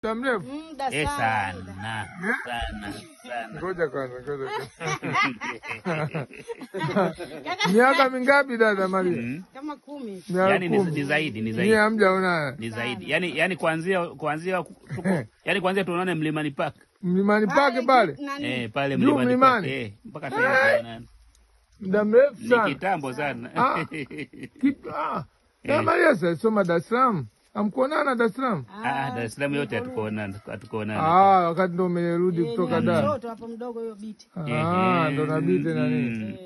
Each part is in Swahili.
Muda mrefu. Muda sana. Sana sana sana. Ngoja kwanza, ngoja. Miaka mingapi dada Maria? Kama 10. Yaani ni zaidi, ni zaidi. Ni hamjaonana. Ni zaidi. Yaani kuanzia tuko yaani kuanzia tunaone Mlimani Park. Mlimani Park pale? Pale Mlimani Park. Mpaka sasa. Muda mrefu sana. Ni kitambo sana. Dada Maria sasa soma Dar es Salaam. Hamkuonana Dar es Salaam? Dar es Salaam yote hatukuonana. Wakati ndo umerudi kutoka Dar. Mtoto hapo mdogo huyo biti. Ndo na biti na nini.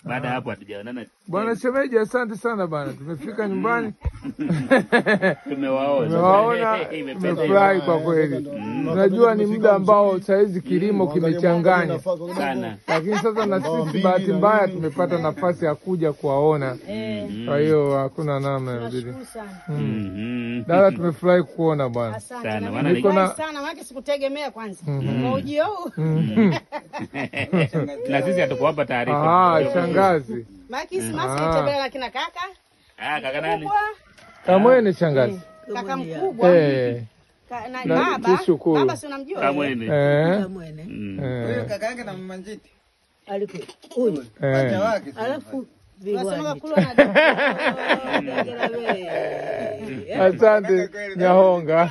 Baada hapo hatujaonana. Bwana shemeji, asante sana bana. Tumefika nyumbani. Tumewaona. Tumefurahi kwa kweli. Unajua ni muda ambao saizi kilimo kimechanganya sana. Lakini sasa na sisi bahati mbaya tumepata nafasi ya kuja kuwaona. Kwa hiyo hakuna namna ya vile. Dada, tumefurahi kuona bwana. Asante sana, maana sikutegemea kwanza. Kwa ujio huu. Na sisi hatukuwapa taarifa. Shangazi. Maana sisi na kina kaka. Kaka nani? Kamwene shangazi. Kaka mkubwa. Na baba. Baba si unamjua? Kamwene. Kamwene. Huyo kaka yake na mama Njiti. Alikuwa huyu. Pacha wake. Alafu unasema kula na Asante Nyahonga.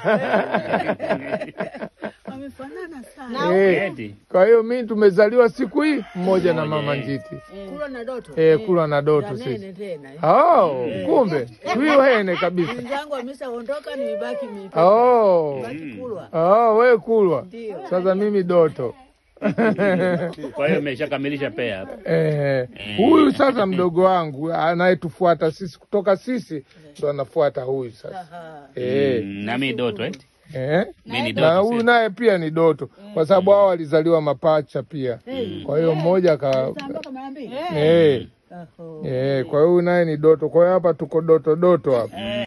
Wamefanana sana. Kwa hiyo mimi tumezaliwa siku hii mmoja na mama Njiti. Kula na Doto. Kula na Doto sisi. Kumbe huyo hene kabisa. Mwenzangu ameshaondoka nimebaki mimi. Baki Kulwa. Wewe Kulwa. Sasa mimi Doto. Kwa hiyo umeshakamilisha pea hapa. Huyu sasa mdogo wangu anayetufuata sisi kutoka sisi ndo anafuata huyu sasa. Na mimi Doto eti. Na huyu naye pia ni Doto kwa sababu hao walizaliwa mapacha pia. Kwa hiyo mmoja ka kwa hiyo huyu naye ni Doto. Kwa hiyo hapa tuko Doto Doto hapa.